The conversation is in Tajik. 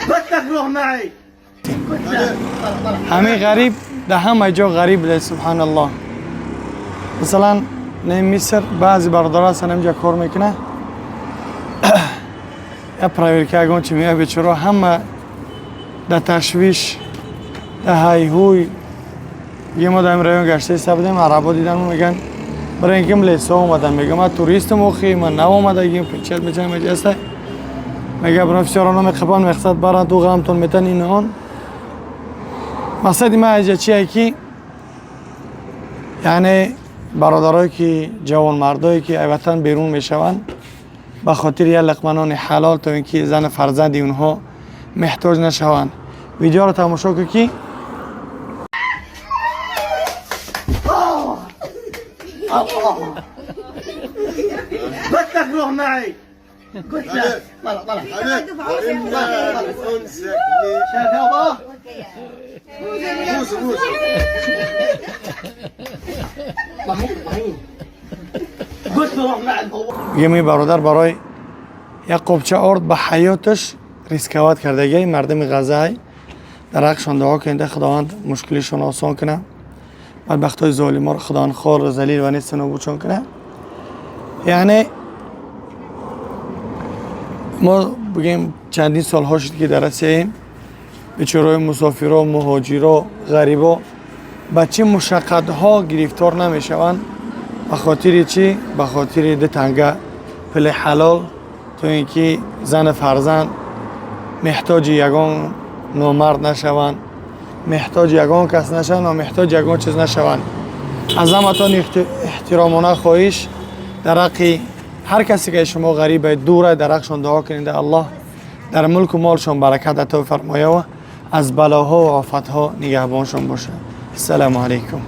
بدك روح معي. ҳамин ғариб дар ҳама ҷо ғариб буда, субҳаналлоҳ. Масалан, не Миср баъзе бародаро ҳастан, инҷа кор мекунад, я проверка ягон чи меояд, бечоро ҳама дар ташвиш, дар ҳайҳуй. Диге мо дар ин район гашта иста будем, арабо дидан, меган барои ин ки лесо омадан. Мегам, ман туристам, охи ман нав омадагим, печать мечам меҷаста. Мега, бро, всё равно меқабан, мехсад баран ту ғамтон метан ин он. Мақсади ман аҷа чие ки, яъне бародарое ки, ҷавонмардое ки ай ватан берун мешаванд ба хотири як лиқма нони ҳалол, то ин ки зану фарзанди онҳо меҳтоҷ нашаванд. Видеоро тамошо кун ки بدك روح معي. قلت لك طلع طلع. شايف يابا؟ بوسه بوسه. قلت له روح معي البواب. мегӯям, ин бародар барои як қобча орд ба ҳаёташ рисковать кардагиай. Мардуми Ғаззаай, дар ҳаққшон дуо кунед, Худованд мушкилишон осон кунад, бадбахтҳои золиморо Худованд хор, залил ва несту нобудшон кунад. Яъне мо бигем, чандин солҳо шуд, ки дар Россияем. Бечораҳои мусофиро, муҳоҷиро, ғарибо ба чӣ мушаққатҳо гирифтор намешаванд. Ба хотири чӣ? Ба хотири ду танга пули ҳалол, то ин ки зану фарзанд меҳтоҷи ягон номард нашаванд, меҳтоҷи ягон кас нашаванд ва меҳтоҷи ягон чиз нашаванд. Аз ҳаматон эҳтиромона хоҳиш, дар ҳаққи ҳар касе ки шумо ғарибе, дуре, дар ҳаққшон дуо кунед, Аллоҳ дар мулку молшон баракат ато фармоява, аз балоҳо ва офатҳо нигаҳбоншон бошад. Ассалому алайкум.